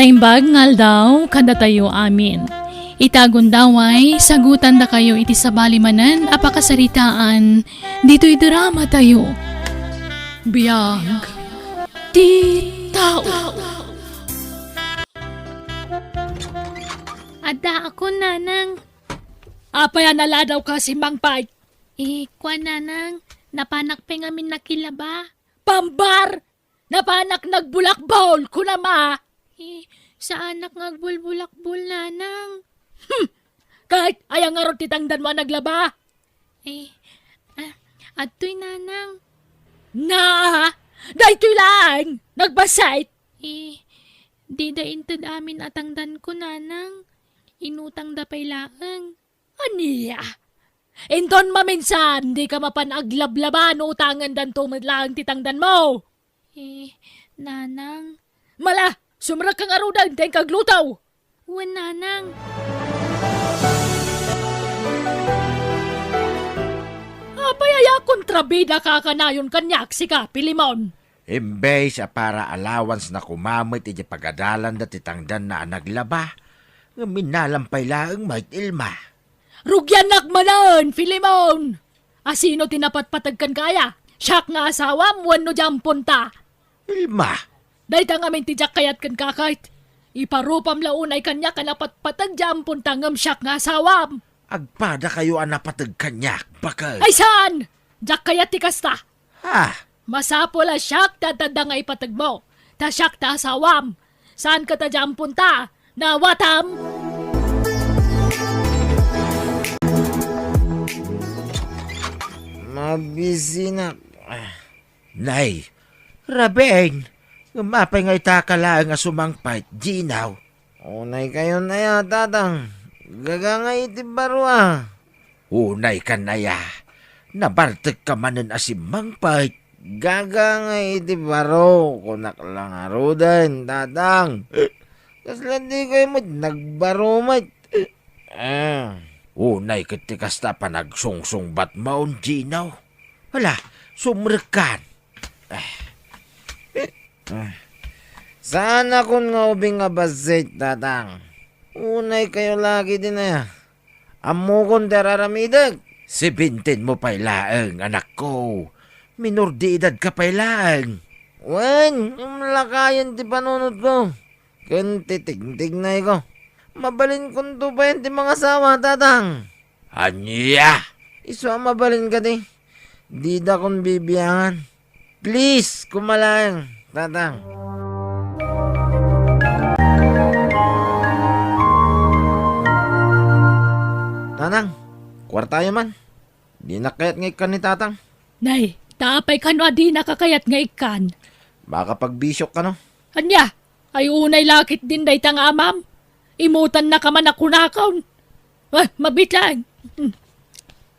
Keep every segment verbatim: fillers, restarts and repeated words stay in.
Naimbag nga aldaw kadatayo amin. Ita gundaway, sagutandakayo iti sabali manen a pakasaritaan ditoy drama tayo. Biag ti tao. Adda ako, nanang. Apay a naladawka, Simmangpet? Eh, kuan, nanang, napanak pay ngamin nakilaba. Pambar! Napanak nagbulakbol, kunam a! Eh, saanak nga agbulbulakbol, nanang. Hmm! Ket aya ngarud ti tangdanmo a naglaba? Eh, ah, adtoy, nanang. Na, daytoy laeng, nagbassit. Eh, dida inted amin a tangdanko, nanang. Inutangda pay laeng. Ania? Inton maminsan, dika mapan aglablaba no utangendanto met laeng ti tangdanmo. Eh, nanang. Mala, sumrekka ngaruden ta inka agluto. Wen, nanang. Apay aya kontrabidaka a kanayon kaniak, sika, Filemon? Imbes a para allowance na koma met iti pagadalanda ti tangdanna a naglaba, ngem innalam pay laeng met, Ilma. Rugiannak manen, Filemon! A sino ti napatpateg kenka aya? Siak nga asawam wenno diay amponta? Ilma! Dayta ngamin ti diak kayat kenka ket. Iparupam la unay kaniak a napatpateg diay amponta ngem siak nga asawam. Agpadakayo a napateg kaniak, baket. Ay saan! Diak kayat ti kasta. Ha? Masapul a siak ti adda nga ipategmo, ta siak ti asawam. Saanka ta diay amponta, nawatam? Mabisinak. Ah. Nay, Raben, ngem apay nga itaka laeng a sumangpet, Ginaw? Unaykayon aya, Tatang. Gaga nga iti baro a. Unaykan aya. Nabartekka manen a simmangpet. Gaga nga iti baro, kunak la ngaruden, Tatang. Kasla dikayo met nagbaro met. Ah. Unay ket ti kasta panagsungsungbatmon, Ginaw. Hala, sumrekkan. Ah. Ah. Saanakon nga ubing a bassit, Tatang. Unaykayo la ketdin aya. Ammokon ti ar-aramidek. Seventeen mo pay laeng, anakko. Minor de edad ka pay laeng. Wen, imlakayen ti panunotko. Ken ti tigtignayko. Mabalinkonto payen ti mangasawa, Tatang. Ania? Isu a mabalin kadi. Didakon bibiangan. Please, koma laeng, Tatang. Nanang, kuartayo man. Dinak kayat nga ikkan ni Tatang. Nay, ta apay kano a dinaka kayat nga ikkan? Makapagbisyok kano? Ania? Ay unay la ketdin dayta nga amam. Imutannaka man a kunakon. Ah, mabitlang. Hmm.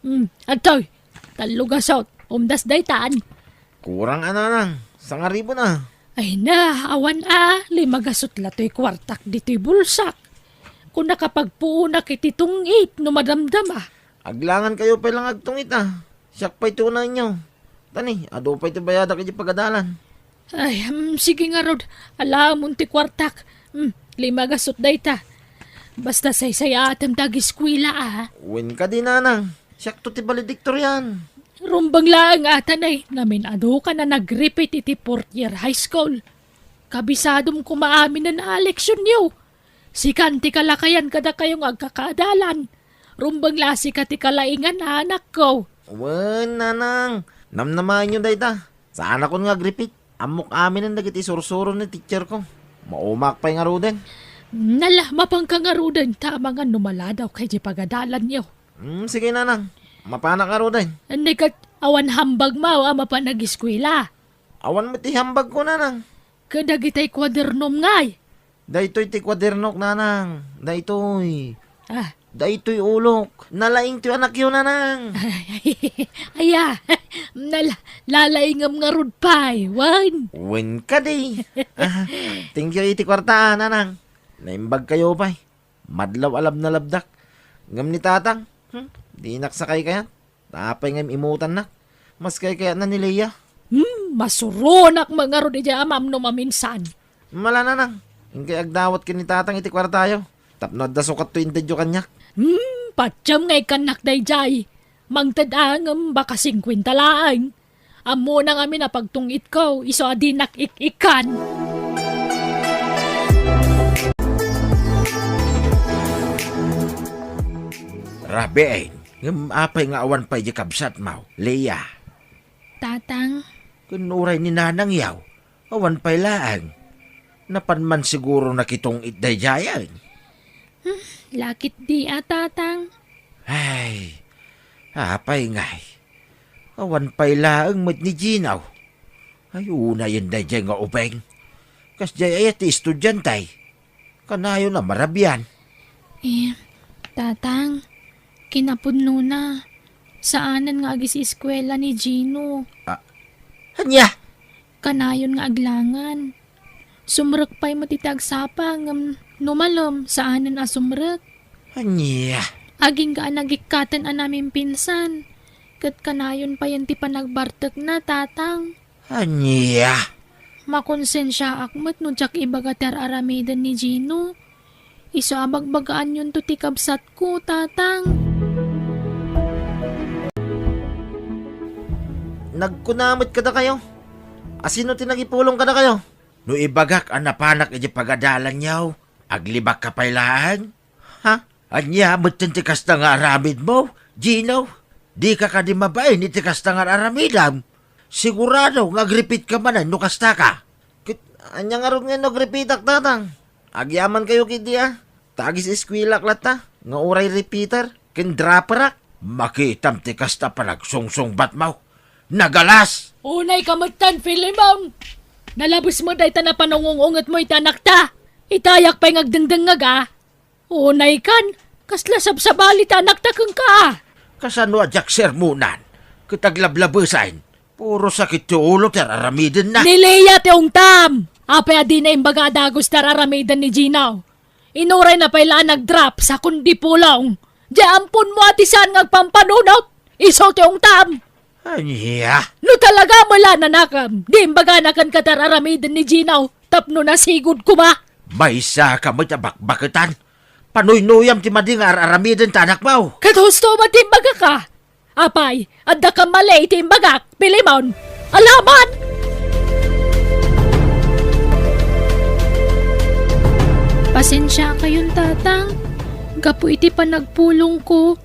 Hmm, adtoy. Tallo gasut. Umdas daytan. Kurang a, Nanang. Sangaribu na. Ay na, awan a. Lima gasut la toy kuartak ditoy bulsak. Kunaka pagpuonak iti tungit no madamdama. Aglangan kayo pay lang agtungit a. Siak pay ti unaenyo. Tani, adu pay ti bayadak iti pagadalan. Ay, mm, sige ngarud. Alaamon ti kuartak. Mm, lima gasut dayta. Basta saysayaatem ti agiskuela a. Wen kadi, Nanang. Siakto ti valedictorian. Rumbeng laeng a, Tanay. Ngamin adu ka na nag-repeat iti fourth year high school. Kabisadom koma aminen a leksionyo. Sikan ti kalakayan kadakayo nga agkakaadalan. Rumbeng la sika ti kalaingan a anakko. Wen, Nanang, namnamaenyo dayta. Saanakon nga agripit. Ammok aminen dagiti sursuro ni teacherko. Maumaak pay ngaruden. Nala, mapanka ngaruden ta amangan no maladawka idiay pagadalanyo. Hmm, sige, Nanang. Mapanak ngaruden. Andi ket awan hambagmo a mapan agiskuela. Awan met ti hambagko, Nanang. Ket dagitay kuadernom ngay? Daytoy ti kuadernok, Nanang. Daytoy. Ah. Daytoy ulok. Nalaing ti anakyo, Nanang. Aya, nala-, lalaingem ngarud pay, wen? Wen kadi. Ah, thank you iti kuarta, Nanang. Naimbag kayo pay. Madlaw a labnalabdak. Ngem ni Tatang, hmm, dinak sakay kayat. Apay nga im-imutannak? Mas kaykayatna ni Lea. Hmm, masuronak met ngarud idiay amam no maminsan. Mala, Nanang. Inkay agdawat ken ni Tatang iti kuartayo. Tapno adda sukatto intedyo kaniak. Hmm, patiem nga ikkannak daydiay. Mangted a ngem baka singkuenta laeng. Ammona ngamin a pagtung-itko, isu a dinak ik-ikkan. Rabiin, ngem apay nga awan pay di kabsatmo, Leia? Tatang. Ken uray ni Nanang yaw, awan pay laeng. Napan man siguro nakitung-it daydiayen. Hmm, lakit di a, Tatang. Ay, apay ngay. Awan pay laeng met ni Gino. Ay, unayen daydiay nga ubing. Kasdiay aya ti estudiante. Kanayon a marabian. Eh, Tatang, kinapudnona, saanen nga agis-eskuela ni Gino. Ah, ania? Kanayon nga aglangan. Sumrek pay met iti agsapa ngem no malem, saanen a sumrek. Ania? Agingga a nagikkaten a namimpinsan. Ket kanayon payen ti panagbartekna, Tatang. Ania? Makonsensiaak met no diak ibaga ti ar-aramiden ni Gino. Isu a bagbagaanyonto ti kabsatko, Tatang. Nagkuna met kadakayo. A sino ti nangipulong kadakayo? No ibagak a napanak iti pagadalanyo, aglibakka pay laeng? Ha? Ania metten ti kasta nga aramidmo, Gino? Dika kadi mabain iti kasta nga aramidem? Sigurado nga agrepeatka manen no kasta ka. Ket ania ngarud nga no agrepeatak, Tatang? Agyamankayo ketdi a. Ta agis-eskuelak latta, nga uray repeater, ken dropperak. Makitam ti kasta panagsungsungbatmo. Nagalas! Unayka metten, Filemon! Nalabes met dayta napanungung-ungetmo iti anakta. Itayak pay nga agdengdengngeg a. Unaykan, kasla sabsabali ti anakta kenka a. Kasano a diak sermonan? Ket aglablabesen. Puro sakit ti ulo ti ar-aramidenna. Ni Leia ti ungtam! Apay a dina imbaga a dagus ti ar-aramiden ni Gino? Inurayna pay la a nag-drop sa kundi pulong. Diay amponmo a ti saan nga agpampanunot. Isu ti ungtam. Ania? No talaga met la a nanakem, di imbagana kenka ti ar-aramiden ni Gino tapno nasigud koma. Maysaka met a bakbaketan. Panuynuyam ti madi nga ar-aramiden ti anakmo. Ket husto met ti imbagak a. Apay, adda kamali iti imbagak, Filemon? Alaman! Pasensiakayon, Tatang. Gapu iti panagpulongko,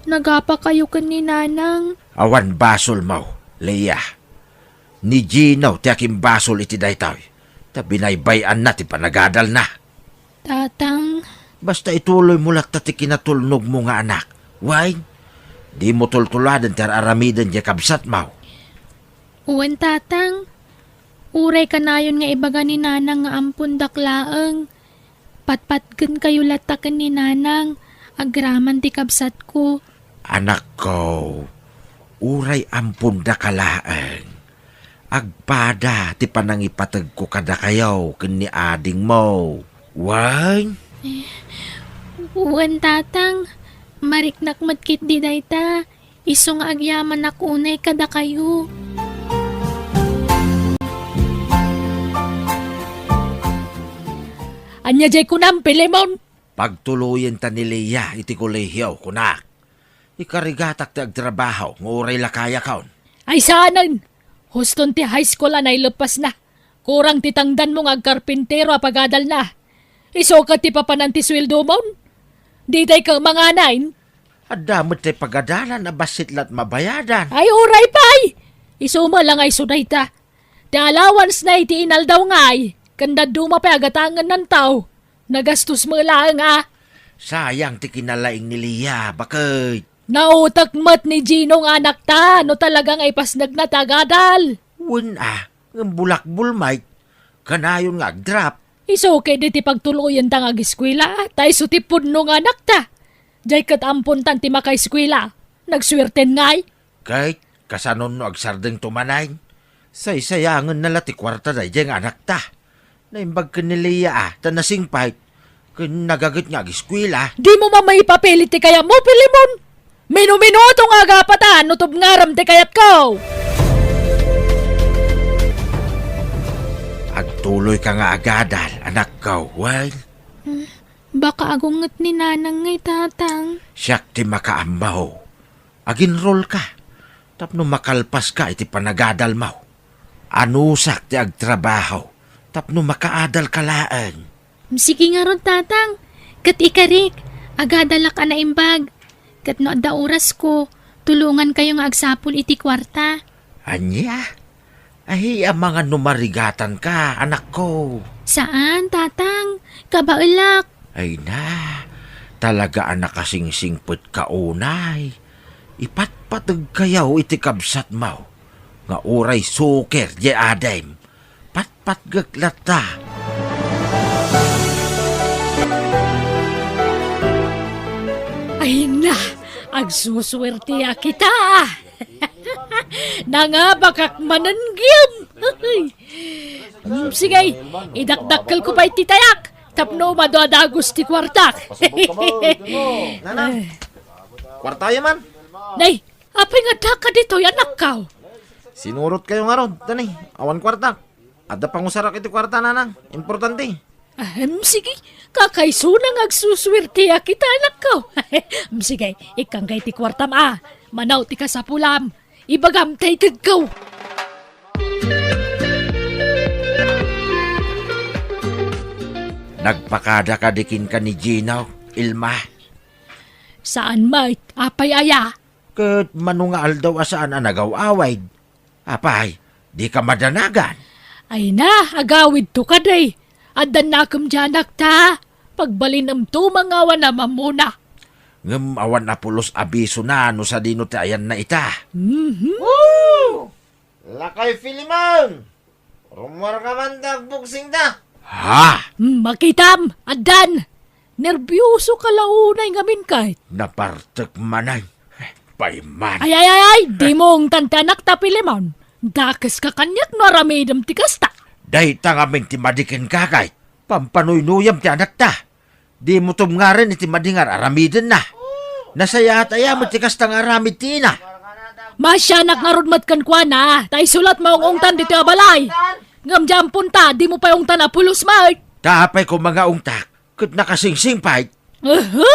nagapakayo ken ni Nanang. Awan basolmo, Leia. Ni Gino ti akimbasol iti daytoy, ta binaybay-anna ti panagadalna. Tatang. Basta ituloymo latta ti kinatulnogmo nga anak, wen? Dimo tultuladen ti ar-aramiden diay kabsatmo. Wen, Tatang. Uray kanayon nga ibaga ni Nanang nga ampondak laeng, patpatgenkayo latta ken ni Nanang, agraman ti kabsatko. Anakko, uray ampondaka laeng, agpada ti panangipategko kadakayo ken ni adingmo. Wen? Wen, Tatang. Mariknak met ketdi dayta. Isu nga agyamanak unay kadakayo. Ania diay kunam, Filemon? Pagtuloyenta ni Leia iti kolehio, kunak. Ikarigatak ti agtrabaho nga uray la kayakon. Ay saanen! Huston ti high school a naileppasna. Kurang ti tangdanmo nga agkarpintero a pagadalna. Isu ket ti papanan ti sueldomon. Ditay ket manganay. Adda met ti pagadalan a bassit la't mabayadan. Ay, uray pay! Isu met la nga isu dayta. Ti allowance-na iti inaldaw ngay, ken dadduma pay a gatangen nantaw. Nagastos met laeng a. Sayang ti kinalaing ni Leia, baket. Nautek met ni Gino nga anakta no talaga nga ipasnegna ti agadal. Wen a, ngem bulakbol met. Kanayon nga agdrap. Isu ketdi ti pagtuloyenta nga ageskuela, ta isu ti pudno nga anakta. Diay ket ampontan ti makaeskuela. Nagsuerten ngay. Ket kasano no agsardengto manen? Saysayangenna la ti kuarta daydiay nga anakta. Naimbag ken ni Leia a ta nasingpet ken nagaget nga ageskuela. Dimo man maipapilit ti kayatmo, Filemon! Minuminuto nga agapatan no tubngarem ti kayatko! Agtu- Tuloyka nga agadal, anakko, wen? Hmm, baka agunget ni Nanang ngay, Tatang. Siak ti makaammo. Aginrolka. Tapno makalpaska iti panagadalmo. Anusak ti agtrabaho tapno makaadalka laeng. Sige ngarud, Tatang. Ket ikarik, agadalak a naimbag. Ket no adda orasko, tulongankayo nga agsapul iti kuarta. Ania? Ay, amangan no marigatanka, anakko. Saan, Tatang. Kabaelak. Ay na, talaga a nakasingsingpetka unay. Ipatpategkayo iti kabsatmo nga uray suker diay adim. Patpatgek latta. Ay na, agsusuertiak ita. Nangabakak manen gayam. Mm, sige, idakdakkelko pay ti tayak tapno umadu a dagus ti kuartak. Nanang, kuartayo man. Nay, apay nga addaka ditoy, anakko? Sinurotkayo ngarud, tani, awan kuartak. Adda pangusarak iti kuarta, Nanang. Importante. Ahem, sige. Kakaisuna nga agsusuertiak ita, anakko. Em, sige, ikkanka iti kuartam a. Manaw ti kasapulam. Ibagam ta itedko. Nagpakada kadi kenka ni Gino, Ilma? Saan met, apay aya? Ket mano nga aldaw a saan a nagaw-awid? Apay, dika madanagan? Ay na, agawidto kadi. Addan nakem diay anakta. Pagbalinenmto mangawan a mamuna. Ngem awan a pulos a bisona no sadino ti ayanna ita. Mhm. Woo! Lakay Filemon! Rummuarka man ta agbuksingta. Ha? Hmm, makitam, addan. Nerbiosoka la unay ngamin ket. Nabartek manen. Payman. Ay, ay, ay, ay, dimo ungtan ti anakta, Filemon. Dakeska kaniak no aramidem ti kasta. Dayta ngamin ti madi kenka ket. Pampanuynuyam ti anakta. Dimo tumngaren iti madi nga ar-aramidenna. Nasayaat aya met ti kasta nga aramid ti ina. Maasianak ngarud met kenkuana, ta isu la't maung-ungtan ditoy a balay. Ngem diay amponta, dimo pay ungtan a pulos met. Ta apay koma nga ungtak, ket nakasingsing pay. Uhu!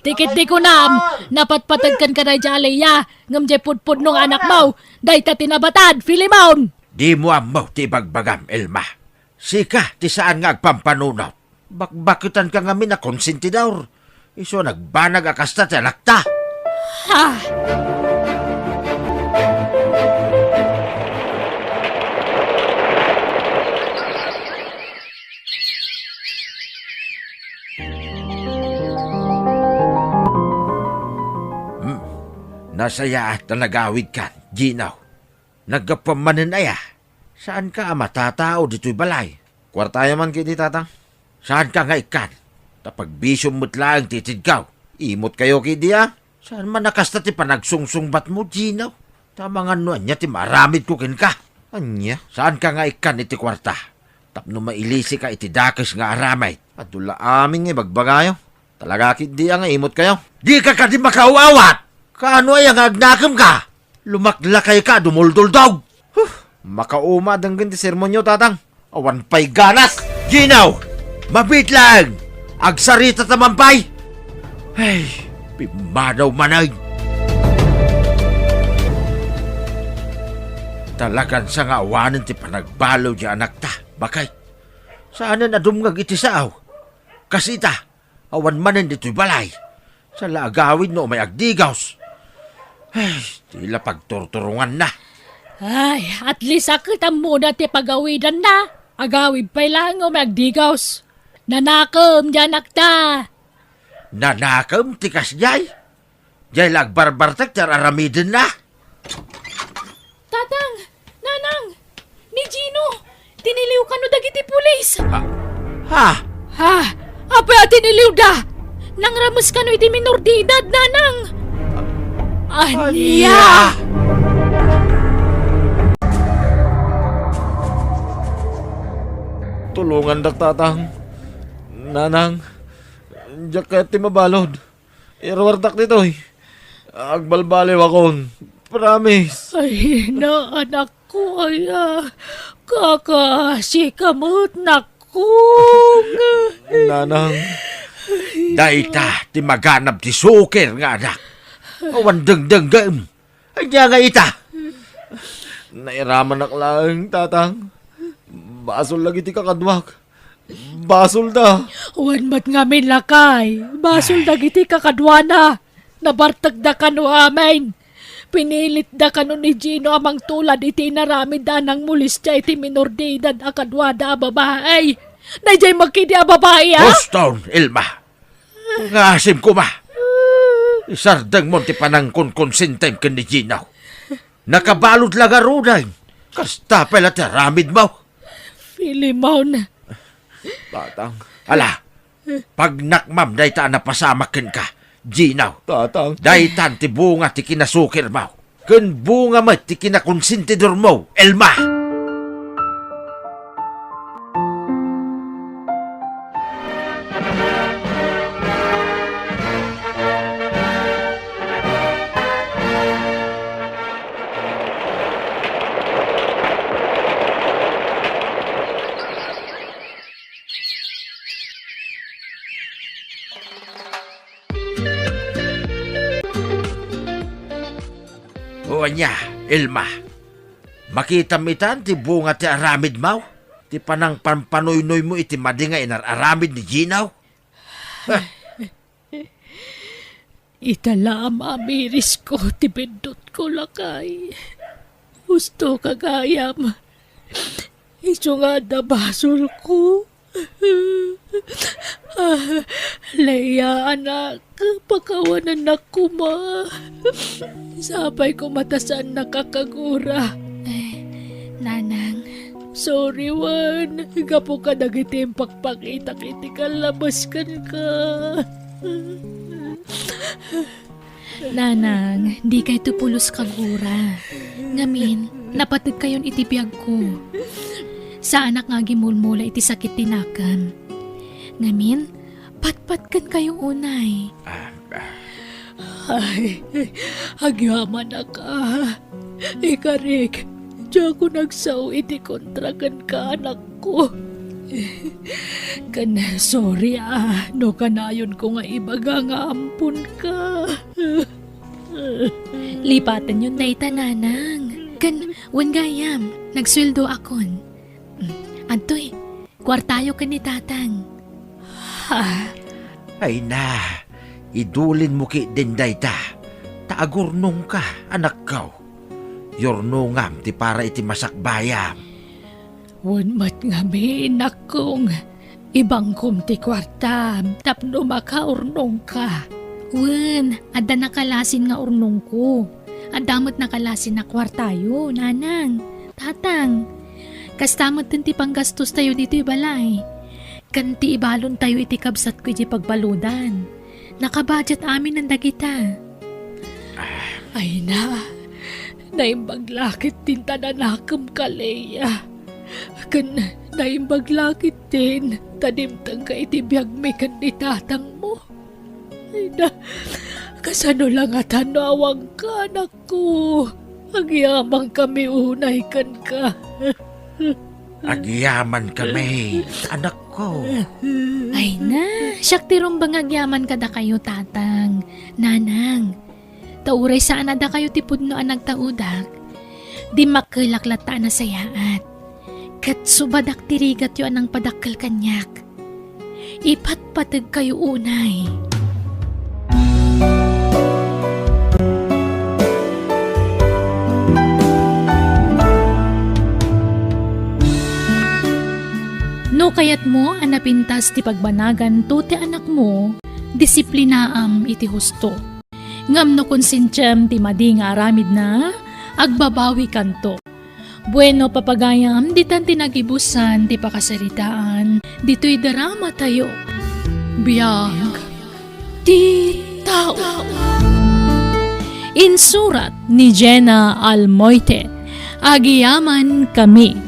Ti ket ti kunam, napatpateg kenka daydiay a Lea, ngem diay pudpudno nga anakmo, dayta ti nabatad, Filemon! Dimo ammo ti ibagbagam, Ilma. Sika ti saan nga agpampanunot. Bakbaketanka ngamin a konsentidor. Isu a nagbanag a kasta ti anakta. Ha! Hmm. Nasayaat ta nagawidkan, Gino. Naggapuam manen aya? Saanka a matatao ditoy balay? Kuartayo man ketdi, Tatang. Saanka nga ikkan? Ta pagbisiom met laeng ti itedko. Imotkayo ketdi a. Saan man a kasta ti panagsungsungbatmo, Gino? Ta amangan no ania ti maaramidko kenka. Ania? Saanka nga ikkan iti kuarta tapno mailisika iti dakes nga aramid? Adu la amin nga ibagbagayo. Talaga ketdi a nga imotkayo. Dika kadi makaaw-awat? Kaano aya nga agnakemka? Lumaklakayka a dumulduldog. Huh! Makauma a denggen ti sermonyo, Tatang. Awan pay ganas. Gino! Mabiit laeng! Agsarita ta man pay! Ay, pimmanaw manen! Talagan sa nga awanen ti panagbaliw diay anakta, baket. Saanen a dumngeg iti sao. Kas ita, awan manen ditoy balay. Sa la agawid no umay agdigos. Ay, ti la pagturturonganna. Ay, at least a ket ammona ti pagawidanna. Agawid pay laeng nga umay agdigos. Nanakem diay anakta. Nanakem ti kasdiay? Diay la agbarbartek ti ar-aramidenna. Tatang! Nanang! Ni Gino! Tiniliw kano dagiti pulis! Ha? Ha? Ha? Apay a tiniliwda? Nangrameskano iti minor de edad, Nanang! Ania? Ania? Tulongandak, Tatang. Nanang, diak kayat ti mabalud. Iruartak ditoy. Agbalbaliwakon. Promise. Ay, na, anakko. Ay, ah, kaka, sika met, nakong. Nanang. Dayta ti maganab ti sukir nga anak. Awan dengdenggem. Ania nga ita? Nairamanak laeng, Tatang. Basol dagiti kakaduak. Basolda. Wen met ngamin, lakay. Basol dagiti kakaduana. Nabartekda kano amin. Pinilitda kano ni Gino a mangtulad iti inaramidda a nangmolestia iti minor de edad a kaduada a babai. Daydiay met ketdi a babai, a? Huston, Elma. Ngasem koma. Isardengmon ti panangkonkonsentem ken ni Gino. Nakabalud la ngaruden. Kasta pay la ti aramidmo. Filemon. Tatang. Ala, pagnakmam dayta a napasamak kenka, Gino. Tatang. Daytan ti bunga ti kinasukirmo, ken bunga met ti kinakonsentidormo, Elma. O ania, Elma, makitam itan ti bunga ti aramidmo, ti panangpanpanoynoymo iti madi nga inar-aramid ni Gino? Ita la a mamirisko ti biddutko, lakay. Husto ka gayam. Isu nga adda basolko. Ah, Leia, anak, pakawanennak koma. Sapay koma ta saannak a kagura. Eh, Nanang. Sorry, wen. Gapu kadagiti impakpakitak iti kallabes kenka. Nanang, dikayto pulos kagura. Ngamin, napategkayon iti biagko. Saanak nga agimulmula iti sakit ti nakem. Ngamin, patpatkenkayo unay. Ah, ah. Ay, agyamanak a. Ikarik, diakon agsao iti kontra kenka, anakko. Ken sorry a, no kanayonko nga ibaga nga amponka. Lipatenyon dayta, Nanang. Ken, wen gayam, nagsueldoakon. Mm, adtoy, kuartayo ken ni Tatang. Ha? Ay na, idulinmo ketdin dayta, ta agurnongka, anakko. Yurnongam ti para iti masakbayam. Wen met ngamin, nakkong, ibangkom ti kuartam tapno makaurnongka. Wen, adda nakalasin nga urnongko. Adda met nakalasin a kuartayo, Nanang, Tatang. Kasta metten ti panggastostayo ditoy balay. Ken ti ibalontayo iti kabsatko idiay pagbaludan. Nakabudget aminen dagita. Ay na, naimbag la ketdin ta nanakemka, Leia. Ken naimbag la ketdin ta dimtengka iti biagmi ken ni tatangmo. Ay na, kasano la ngata no awanka, anakko? Agyamankami unay kenka. Agyamankami, anakko. Ay na, siak ti rumbeng nga agyaman kadakayo, Tatang, Nanang. Ta uray saan a dakayo ti pudno a nagtaudak, dimmakkelak latta a nasayaat. Ket subadak ti rigatyo a nangpadakkel kaniak. Ipatpategkayo unay. No kayatmo a napintas ti pagbanaganto ti anakmo, disiplinaam iti husto. Ngem no konsentiam ti madi nga aramidna, agbabawikanto. Bueno, papagayam, ditan ti nagibusan ti pakasaritaan ditoy dramatayo. Biag ti tao. Insurat ni Jenna Almoite. Agyamankami.